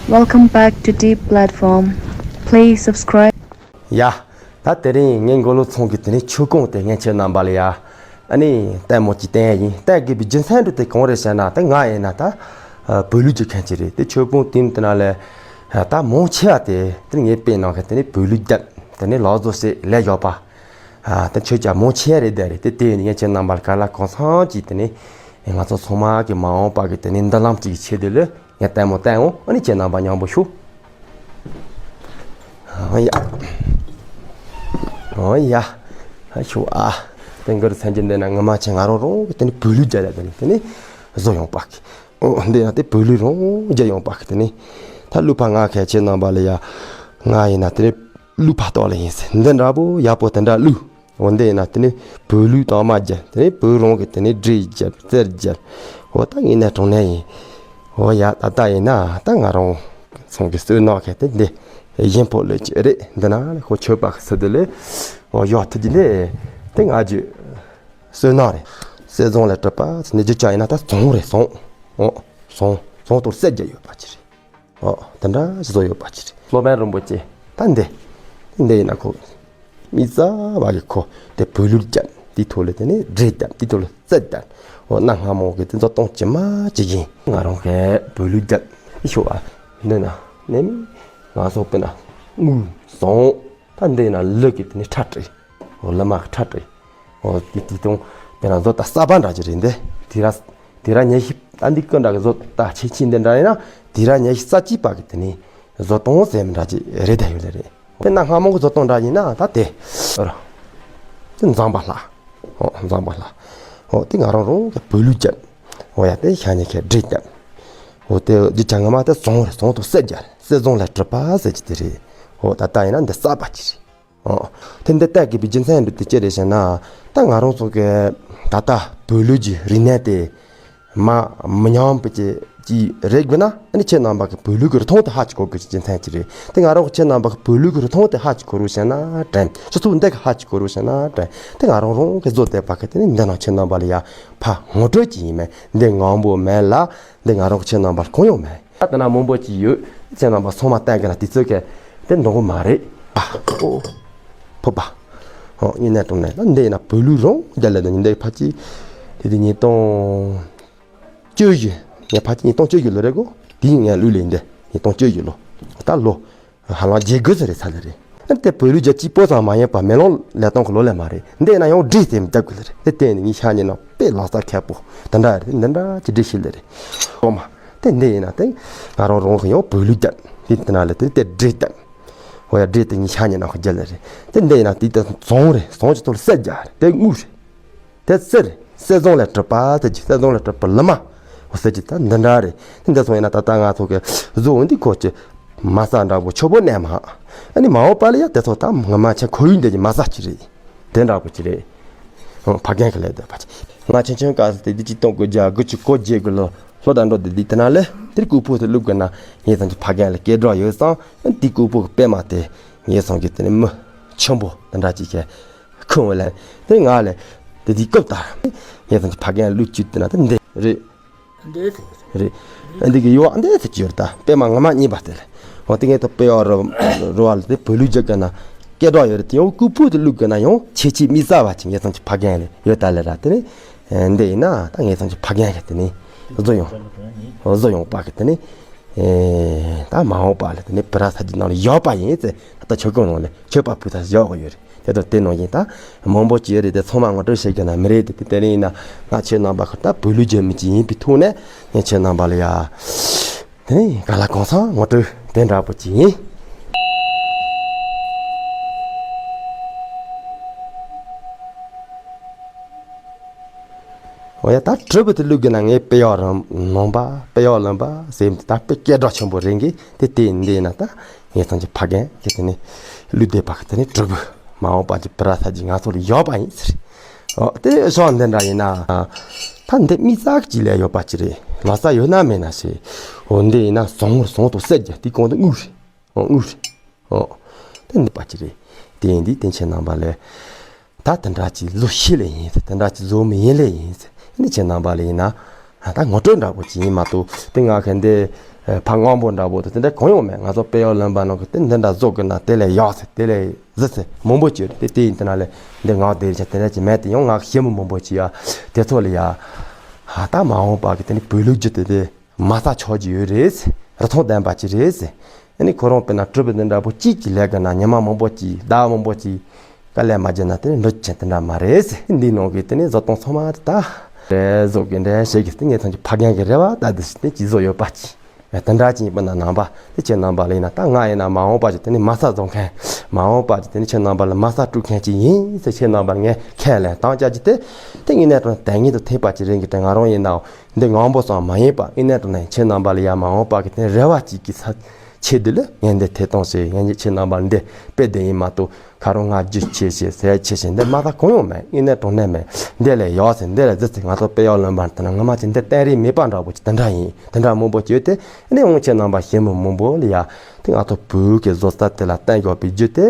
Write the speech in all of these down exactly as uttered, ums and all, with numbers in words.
Welcome back to Deep Platform. Please subscribe. ཡ། ད་དེ་རིང་ངའི་མགོ་ལོག་ཚང་གི་དེ་ནས་ཆོས་གོང་དེ་ངས་ཁྱེད་རྣམ་པ་ལ་ཡ། ཨ་ནི་ལྟད་མོ་ཅིག་བསྟན་ཡ་ཡིན། བསྟན་དགོས་པའི་རྒྱུ་མཚན་དེ་གང་རེད་ཟེར་ན། ད་ང་ཡིན་ན་ད་བོད་ལུགས་ཀྱི་མཁན་ཅིག་རེད། དེ་ཆོས་གོང་དེ་ནས་དེ་ན་ལས་ད་མང་ཆེ་བ་དེ་དེ་ངའི་དཔེ་ནང་གི་དེ་ནས་བོད་ལུགས་རྒྱབ་དེ་ནས་ལག་བཟོ་བྱས་ལས་ཡོད་པ། ཨ། ད་ཁྱོད་ཀྱང་མང་ཆེ་རེད་དེ་རེད། དེ་དེ་ངས་ཁྱེད་རྣམ་པར་ག་ལ་གང་འཚམ་ཅིག་དེ་ནས་ང་ཚོ་ཚང་མ་གི་མ་འོངས་པ་གི་དེ་ནས་མདུན་ལམ་ཅིག་གི་ཆེད་དུ་ལ་ངས་ལྟད་མོ་བསྟན་འོང་། ཨ་ནི་ཁྱེད་རྣམ་པ་མཉམ་པོ་ཤོག། ཨོ་ཡ། ཨོ་ཡ། ཨ་ཤོག་ཨ། དེ་འགར་སེམས་ཀྱི་འདི་ན་ངོ་མ་ཆེ་ང་རང་རང་གི་དེ་ནས་བོད་ལུགས་རྒྱབ་ལ་དེ་ནས་དེ་ནས་བཟོ་ཡོང་པ་གི། ཨོ་འདི་ན་དེ་བོད་ལུགས་རང་རྒྱབ་ཡོང་པ་གི། དེ་ནས་ད་ལུག་པ་ང་གལ་ཆེ་རྣམ་པ་ལ་ཡ། ང་ཡིན་ན་དེ་ནས་ལུག་པ་ལྟོགས་ལ་ཡིན་ཟེར། འདི་འདྲ་པོ་ཡག་པོ་དེ་འདྲ་བླུགས། འོ་འདི་ཡིན་ན་དེ་ནི་བོད་ལུགས་དང་མ་རྒྱབ། དེ་ནི་བོད་རང་གི་དེ་ནི་འབྲས་རྒྱབ་རྩེར་རྒྱབ། འོ་ད་ངས་ནས་གྲོང་ནས་ཡིན། འོ་ཡ། ད་ལྟ་ཡིན་ན་ད་ང་རང་ཚང་གི་བསོད་ནམས་གལ་ཏེ་འདི་ཡིན་པོ་ལོས་ཀྱི་རེད། འདི་ན་ལས་ཁོ་ཆོས་པ་གི་སུ་དེ་ལས་འོ་ཡོད་ཐུག་གི་ལས་དེ་ང་རྒྱུ་བསོད་ནམས་རེད། གསེར་བཟང་ལས་གྲུབ་པ་ནི་རྒྱུ་ཅག་ཡིན་ན་ད་བཟང་རེད། བཟང་། འོ་བཟང་བཟང་དང་རྩེར་རྒྱབ་ཡོད་པ་ཅི་རེད། ཨོ། དེ་འདྲ་ཞིག་བཟོ་ཡོད་པ་ཅི་རེད། སློབ་དཔོན་རིན་པོ་ཆེ་ད་འདི། འདི་ཡིན་ན་ཁོ་མི་རྩ་བ་གི་ཁོ་དེ་བོད་ལུགས་རྒྱབ། དེའི་ཐོག་ལ་དེ་ནས་འབྲས་རྒྱབ། དེའི་ཐོག་ལ་རྩེ་རྒྱབ། ཨོ་གནའ་སྔ་མོ་གི་དེ་ཚོ་གཏོང་ཇི་མ་ཇི་ཡིན། ང་རང་གི་བོད་ལུགས་རྒྱབ་ཤོག་ཨ། འདི་ན་ནས་མི་ང་སོགས་པས་ན་དངུལ་བཟང་། ད་འདི་ན་ལུག་གི་དེ་ནས་ཁྲ་བྲིས། ཨོ་ལི་མ་གི་ཁྲ་བྲིས། ཨོ་དེ་དེ་དང་དེ་ན་བཟོ་ལྟ་གསར་པ་འདྲ་ཅིག་རེད་འདི། དེ་ར་དེ་ར་ཉེ་ཤི་ཨ་འདི་ཀི་འདྲ་གི་བཟོ་ལྟ་ཆེ་ཆེ་འདི་འདྲ་ཡིན་ན། དེ་ར་ཉེ་ཤི་ས་གཅིག་པ་གི་དེ་ནས་བཟོ་སྟངས་ཟེར་མི་འདྲ་ཅིག་རེད་ད་ཡོད་ལེ་རེད། དེ་ན་སྔ་མོ་གི་བཟོ་སྟངས་འདྲ་ཡིན་ན་ད་དེ་ར་དེ་འཛམ་པ་ལྷ། ཨོ་འཛམ་པ་ལྷ། ཨོ་དེ་ང་རང་རང་གི་བོད་ལུགས་རྒྱབ། ཨོ་ཡ་དེ་ཤ་ཉེ་ཁའི་འབྲས་རྒྱབ། ཨོ་དེ་རྒྱུ་ཆ་ངོ་མ་དེ་བཟང་རེད། བཟང་དང་གསེར་རྒྱབ། གསེར་བཟང་ལས་གྲུབ་པ་ཟེར་གྱི་དེ་རེད། ཨོ་ད་ལྟ་ཡིན་ན་འདི་གསར་པ་ཅིག་རེད། ཨོ། དེ་འདི་ལྟ་དགོས་པའི་རྒྱུ་མཚན་འདི་དེ་ཅི་རེད་ཟེར་ན། ད་ང་རང་ཚོ་གི་ད་ལྟ་བོད་ལུགས་ཀྱི་རིག་གནས་དེ་མ་མི་ཉམས་པ་ཅིག་ཅིག་རེད་དགོས་ན། ཨ་ནི་ཁྱེད་རྣམ་པ་གི་བོད་ལུགས་ཀྱི་རིན་ཐང་དེ་ཧ་ཅིག་གོ་དགོས་ཀྱི་རྒྱུ་མཚན་ཅིག་རེད། དེ་ང་རང་ཁྱེད་རྣམ་པ་གི་བོད་ལུགས་ཀྱི་རིན་ཐང་དེ་ཧ་ཅིག་གོ་རུ་བྱས་ན་དྲན། སྤྱི་ཚོགས་འདི་གི་ཧ་ཅིག་གོ་རུ་བྱས་ན་དྲན། དེ་ང་རང་རང་གི་བཟོ་བསྡད་པ་གི་དེ་ནི་འདི་ནང་ཁྱེད་རྣམ་པ་ལ་ཡ་ཕ་ངོ་སྤྲོད་ཅིག་ཡིན་མེད། འདི་ངང་པོ་མེད་ལ། འདི་ང་རང་ཁྱེད་རྣམ་པར་གང་ཡང་མེད། ད་ལྟ་ན་མང་པོ་ཅིག་ཡོད། ཁྱེད་རྣམ་པ་ཚང་མ་བསྟན་གི་ན་དུས་ཚོད་ཀྱི་དེ་འདང་གི་མ་རེད། ཨ་ཨོ། ཕོ་པ། ཧོ་ཉིན་ནས་དྲུང་ནས་ད་འདི་ཡིན་ན་བོད་ལུགས་རང་རྒྱ་ལ་ད་ཉིན་འདི་ཕ་ཅི། དེ་དེ་ཉིས་སྟོང་བཅུ་བཞི། ངས་ཕ་ཅི་ཉིས་སྟོང་བཅུ་བཞི་ལོ་རེད་གོ། དེ་ངས་ལུས་ལས་འདི་ཉིས་སྟོང་བཅུ་བཞི་ལོ། ད་ལོ། ཧ་ལམ་བརྒྱད་དགུ་ཙམ་རེད་ཚར་ལེ་རེད། ཨ་དེ་བོད་ལུགས་རྒྱ་གཅིག་པོ་ཙམ་མ་ཡིན་པ་མེ་ལོང་ལས་གཏོང་གི་ལོ་ལས་མ་རེད། འདི་ཡིན་ན་ཡང་འབྲས་དེ་མི་རྒྱབ་གི་ལེ་རེད། དེ་བརྟེན་ནས་ངས་ཤ་ཉེ་ན་དཔེ་ལག་ས་མཁས་པོ་དེ་འདྲ་རེད། འདི་འདྲ་ཅིག་འབྲས་ཤིག་ལེ་རེད། ཨོ་མ། དེ་འདི་ཡིན་ན་དེ་ང་རང་རང་གི་ཡང་བོད་ལུགས་རྒྱབ། དེ་དེ་ན་ལེ་དེ་དེ་འབྲས་རྒྱབ། ཨོ་ཡ་འབྲས་དེ་ངས་ཤ་ཉེ་ན་ཁོ་རྒྱབ་ལེ་རེད། དེ་འདི་ཡིན་ན་དེ་དེ་བཟང་རེད། བཟང་གི་ཐོག་ལ་གསེར་རྒྱབ་རེད། དེ་དངུལ་རེད། དེ་གསེར། གསེར་བཟང་ལས་གྲུབ་པ་ཟེར་གྱི། གསེར་བཟང་ལས་གྲུབ་པ་ལི་མ། འོ་ཟེར་གྱི་ད་འདི་འདྲ་རེད། དེ་འདི་སོང་ཡིན་ན་ད་ལྟ་ང་ཚོ་གི་བཟོ་འོ་འདི་ཁོ་ཀྱི་མ་ས་འདྲ་པོ་ཆོ་པོ་གནས་མ། ཨ་ནི་མ་འོངས་པ་ལ་ཡ་དེ་ཚོ་ད་ངོ་མ་ཆེ་ཁོར་ཡུག་འདི་ཀྱི་མ་ས་ཅི་རེད། དེ་འདྲ་པོ་ཅི་རེད། ཨོ་ཕ་རྒན་གི་ལས་དེ་ཕ་ཅི། ང་ཆུང་ཆུང་སྐབས་སུ་དེ་འདི་ཅི་གཏོང་དགོས་རྒྱ་དགུ་བཅུ་གོ་བརྒྱད་དགུ་ལོ་ལྷོ་ད་འགྲོ་དེ་འདི་དེ་ན་ལེ་དེར་ཀུ་ཕུ་དེ་བླུག་དགོས་ན་ངས་ཚང་གི་ཕ་རྒན་ལ་སྐད་གྲགས་ཡོད་ཙང་དེ་ཀུ་ཕུ་གི་པད་མ་དེ་ངས་ཚང་གི་དེ་ནི་མི་ཆེན་པོ་དེ་འདྲ་ཅིག་གི་ཁོང་ལ་དེ་ང་ལ་དེ་དེའི་སྐབས་དར། ངས་ཚང་གི་ཕ་རྒན་བླུག་བཅུག་དེ་ན་དེ་འདི་རེད། འདི་ཟེར་གྱི་རེད། འདི་གི་ཡོ་འདི་ཟེར་གྱི་ཡོད་ད། པད་མ་ངོ་མ་རྙེད་པ་དེ་ལ། འོ་དེ་ངས་ད་དཔེ་ཡོད་རོ་རོ་བ་ལ་དེ་བོད་ལུགས་རྒྱ་ག་ན་སྐད་གྲགས་ཡོད་རེད། དེ་ཡང་ཀུ་ཕུ་དེ་བླུག་གི་ན་ཡང་ཆེ་ཆེ་མི་ཟ་བ་ཅིག་ངས་ཚང་གི་ཕ་རྒན་ལ་ཡོད་ད་ལ་ར། དེ་ནི་འདི་ཡིན་ན་ད་ངས་ཚང་གི་ཕ་རྒན་གི་དེ་ནི་བཟོ་ཡོང་བཟོ་ཡོང་པ་གི་དེ་ནི་ད་མ་འོངས་པ་ལ་དེ་ནི་བུ་ར་ས་གི་ནང་ལ་ཡོད་པ་ཡིན་ཟེར། ད་ཆོས་སྐོར་ནང་ལ་ཆོས་པ་བུ་ད་ཡོད་གི་ཡོད་རེད། དེ་ཚོ་དེ་ནང་བཞིན་ད་མང་པོ་ཅིག་ཡོད་རེད། དེ་ཚང་མ་ངོ་སྤྲོད་བྱེད་དགོས་ན་མི་རེད། དེ་དེ་རིང་ཡིན་ན་ང་ཁྱེད་རྣམ་པ་ཁོ་ད་བོད་ལུགས་རྒྱུད་མི་ཅིག་ཡིན་པའི་ཐོག་ནས་ངས་ཁྱེད་རྣམ་པ་ལ་ཡ་དེ་ནས་ག་ལ་གང་འཚམ་ངོ་སྤྲོད་དེ་འདྲ་པོ་ཅིག་ཡིན། འོ་ཡ་ད་དྲི་བ་དེ་བླུག་དགོས་ན་ངས་དཔེ་ཡག་རང་ནང་པ་དཔེ་ཡག་ལུང་པ་ཟེར་ད་དཔེ་སྐད་གྲགས་ཆེན་པོ་རེད་གི། དེ་དེ་འདི་ཡིན་ན་ད་ངས་ཚང་གི་ཕ་རྒན་གྱི་དེ་ནས་བླུག་བསྡད་པ་གི་དེ་ནས་དྲུག་པོ་མ་འོངས་པ་གི་བུ་ར་ས་གི་ང་ཚོ་ལ་ཡོད་པ་ཡིན་ཟེར། ཨོ་དེ་ཤོག་འདི་འདྲ་ཡིན་ན། ད་འདི་མི་ཙག་གཅིག་ལས་ཡོད་པ་ཅི་རེད། ལ་ས་ཡོད་ན་མེད་ན་ཟེར། ཨོ་འདི་ཡིན་ན་བཟང་བཟང་དུ་གསེར་རྒྱ་དེ་གོང་དུ་དངུལ་རེད། ཨོ་དངུལ་རེད། ཨོ་དེ་འདི་པ་ཅི་རེད། དེ་ཡིན་དུས་དེ་ཁྱེད་རྣམ་པ་ལ། ད་དེ་འདྲ་ཅིག་བཟོ་ཤེས་ལེ་ཡིན་ཟེར། དེ་འདྲ་ཅིག་བཟོ་མི་ཡིན་ལེ་ཡིན་ཟེར། ཨ་ནི་ཁྱེད་རྣམ་པ་ལ་ཡིན་ན། ད་ངོ་སྤྲོད་འདྲ་པོ་ཅིག་ཡིན་མ་གཏོགས་དེ་ང་གི་འདི་ཕ་དངོས་པོ་འདྲ་པོ་དེ་དེ་འདྲ་གང་ཡང་མེད། ང་ཚོ་དཔལ་ཡོན་ལོན་པ་ནང་གི་དེ་འདི་འདྲ་བཟོ་དགོས་ན་དེ་ལས་ཡག་ཟེར་དེ་ལས་གཟི་ཟེར་མང་པོ་ཅིག་ཡོད་རེད། དེ་དེ་ཡིན་དེ་ན་ལས་འདི་ངག་དེ་ཆ་དེ་འདྲ་ཅིག་མེད། དེ་ཡང་ང་གི་ཞེ་མོ་མང་པོ་ཅིག་ཡ་དེ་ཚོ་ལ་ཡ་ད་མ་འོངས་པ་གི་དེ་ནི་བོད་ལུགས་ཀྱི་དེ་དེ། མ་རྩ་ཆགས་ཀྱི་ཡོད་རེད། རིན་ཐང་ལྡན་པ་ཅིག་རེད། ཨ་ནི་ཁོ་རང་དཔེར་ན་གྲུབ་པའི་འདི་འདྲ་པོ་གཅིག་གིས་ལས་དགོས་ན་ཉི་མ་མང་པོ་ཅིག་ཟླ་བ་མང་པོ་ཅིག་དཀའ་ལས་མ་བརྒྱབ་ན་དེ་ནི་འགྲུབ་ཀྱི་དེ་འདྲ་མ་རེད། འདིའི་ནང་གི་དེ་ནི་བཟོ་སྟངས་ཚང་མ་དེ་ད་རེད། བཟོ་དགོས་འདྲ་བྱེད་ཀྱི་དེ་ངས་ཚང་གི་ཕ་རྒན་གྱི་རེ་བ་ད་དེ་ཞིག་དེ་ཅིག་བཟོ་ཡོད་པ་ཅིག་དེ་འདྲ་ཅིག་ཡིན་པ་ན་ནང་པ་དེ་ཁྱེད་རྣམ་པ་ལ་ཡིན་ན་ད་ང་ཡིན་ན་མ་འོངས་པ་ཅིག་དེ་ནི་མ་རྩ་བཟོ་མཁན། མ་འོངས་པ་ཅིག་དེ་ནི་ཁྱེད་རྣམ་པ་ལ་མ་རྩ་སྤྲོད་མཁན་ཅིག་ཡིན་ཟེར་ཁྱེད་རྣམ་པ་ལ་ངས་ཁས་ལེན་དང་བཅའ་རྒྱུ་དེ། དེ་ངས་གནས་དང་དེ་ངེས་དུ་ཐེབས་པ་ཅིག་རེད་གི་དེ་ང་རང་ཡིན་ནའང་། འདི་ངང་པོ་ཙམ་མ་ཡིན་པ་ཨེ་ནས་དྲང་ནས་ཁྱེད་རྣམ་པ་ལ་ཡ་མ་འོངས་པ་གི་དེ་རེ་བ་གཅིག་གི་ས་ཆེད་དུ་ལ་ངས་འདི་ཐད་གཏོང་བྱས། ངས་ཁྱེད་རྣམ་པ་འདི་དཔེ་དེ་ཡིན་མ་གཏོགས་ཁ་རོག་ང་རྒྱུ་ཆེ་ཆེ་ཟས་ཆེ་ཆེ་འདི་མ་ད་གང་ཡང་མེད། ཨེ་ནས་དྲང་ནས་མེད། འདི་ལས་ཡག་ཟེར་འདི་ལས་ཟི་ཟེར་ང་ཚོ་དཔེ་ཡག་ལོན་པར་དེ་ན་ངོ་མ་ཅིག་འདི་བསྟན་རིས་མེད་པ་འདྲ་པོ་ཅིག་དེ་འདྲ་ཡིན། དེ་འདྲ་མང་པོ་ཅིག་ཡོད་དེ་ཨེ་ནས་འོང་ཁྱེད་རྣམ་པ་ཞེ་མོ་མང་པོ་ལ་ཡ་དེ་ང་ཚོ་བོད་ཀྱི་བཟོ་ལྟ་དེ་ལ་བསྟན་དགོས་པའི་རྒྱུ་དེ་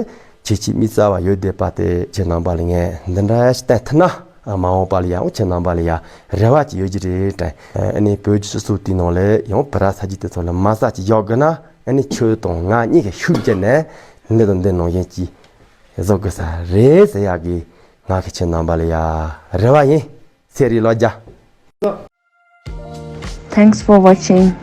ཁྱེད་ཀྱི་མི་རྩ་བ་ཡོད་བསྡད་པ་དེ་ཁྱེད་རྣམ་པ་ལ་ངས་འདི་འདྲ་བསྟན་ཐུབ་ན། མ་འོངས་པ་ལ་ཡང་ཁྱེད་རྣམ་པ་ལ་ཡང་རེ་བ་ཅིག་ཡོད་ཀྱི་རེད་དྲན། ཨ་ནི་བོད་ཀྱི་སྤྱི་ཚོགས་དེའི་ནང་ལ་ཡང་བུ་ར་ས་ཅིག་དེ་ཚོ་ལ་མ་རྩ་ཅིག་ཡག་དགོས་ན་ཨ་ནི་ཁྱོད་དང་ང་གཉིས་ཀྱིས་ཤུགས་བརྒྱབ་ནས་འདི་དང་འདི་ནང་བཞིན་ཅིག་བཟོ་དགོས་ས་རེད་ཟེར་ཡག་གི་ང་གི་ཁྱེད་རྣམ་པ་ལ་ཡང་རེ་བ་ཡིན། ཚེ་རིང་ལོ་བརྒྱ། Thanks for watching.